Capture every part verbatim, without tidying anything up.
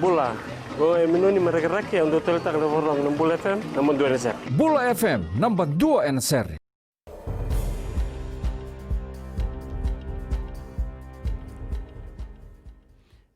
Bula, o e Minoni mai Rakiraki, au dau taleitaka na vakarorogo na Bula F M, naba dua ena sere. Bula F M, naba dua ena sere.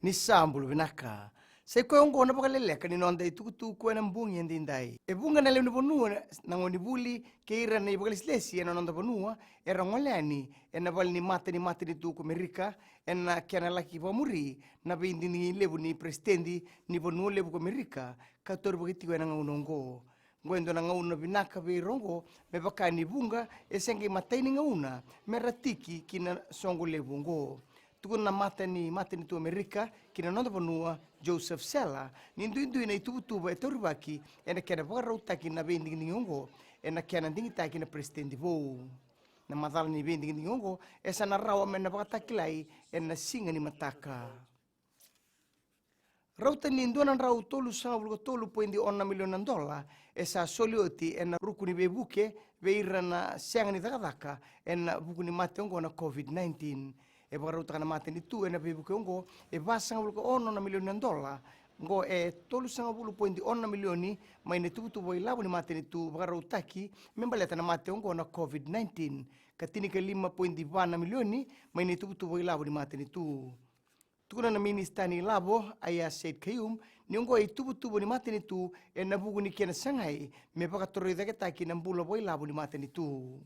Ni sa bula vinaka. Sa i koya oqo na vakaleleka ni noda itukutuku ena bogi edaidai. E vuqa na lewe ni vanua na gonevuli kei ira na ivakalesilesi ena noda vanua era gole yani ena vale ni mata ni matanitu ko Amerika, ena kena laki vakamuri na veidigidigi levu ni peresitedi ni vanua levu ko Amerika ka taurivaki tiko ena gauna oqo. Oqo e dua na gauna vinaka vei ira oqo, me vaka ni vuqa e se qai matai ni gauna me ra tiki ki na soqo levu oqo. Tukuna na mata ni matanitu Amerika ki na noda vanua, Joseph Sella, ni duidui na ituvatuva e taurivaki ena kena vakarautaki na veidigidigi oqo ena kena digitaki na peresitedi vou. Na macala ni veidigidigi oqo e sa na rawa me na vakatakilai ena siga ni mataka. Rauta ni dua na drau tolusagavulu ka tolu poidi ono na milioni na dola e sa soli oti ena ruku ni veivuke vei ira na sega ni cakacaka ena vuku ni mate oqo na COVID nineteen. E vakarautaka na matanitu ena veivuke oqo e vasagavulu ka ono na milioni na dola. Oqo e tolusagavulu poidi ono na milioni mai na ituvatuva ilavo ni matanitu vakarautaki me baleta na mate oqo na COVID nineteen, ka tinikalima poidi va na milioni mai na ituvatuva ilavo ni matanitu. Tukuna na minisita ni lavo, Aiyaz Sayed-Khaiyum, ni oqo e ituvatuva ni matanitu ena vuku ni kena sagai me vakatorocaketaki na bula vakailavo ni matanitu.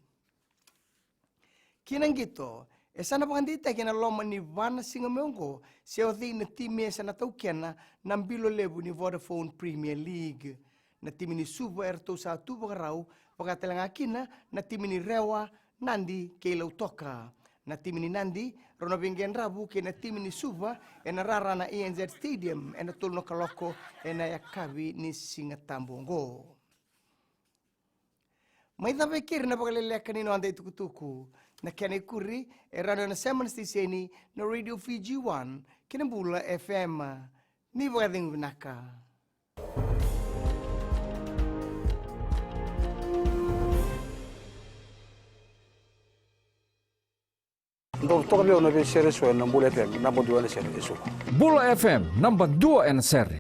Ki na qito, e sa na vakadeitaki ena loma ni va na siga mai oqo se o cei na timi e sa na taukena na bilo levu ni Vodafone Premier League. Na timi ni Suva eratou sa tu vakarau, vaka tale ga kina na timi ni Rewa, Nadi kei Lautoka. Na timi ni Nadi rau na veiqedravu kei na timi ni Suva ena rara na A N Z Stadium ena tolu na kaloko ena yakavi ni Siga Tabu oqo. Mai cava e keri na vakaleleka ni noda itukutuku. Na kena ikuri e rawa ni o na sema na siteseni na Radio Fiji One kei na Bula F M. Ni vakacegu vinaka. Dou toka vei au na veisere eso ena Bula F M, naba dua ena sere eso. Bula F M, naba dua ena sere.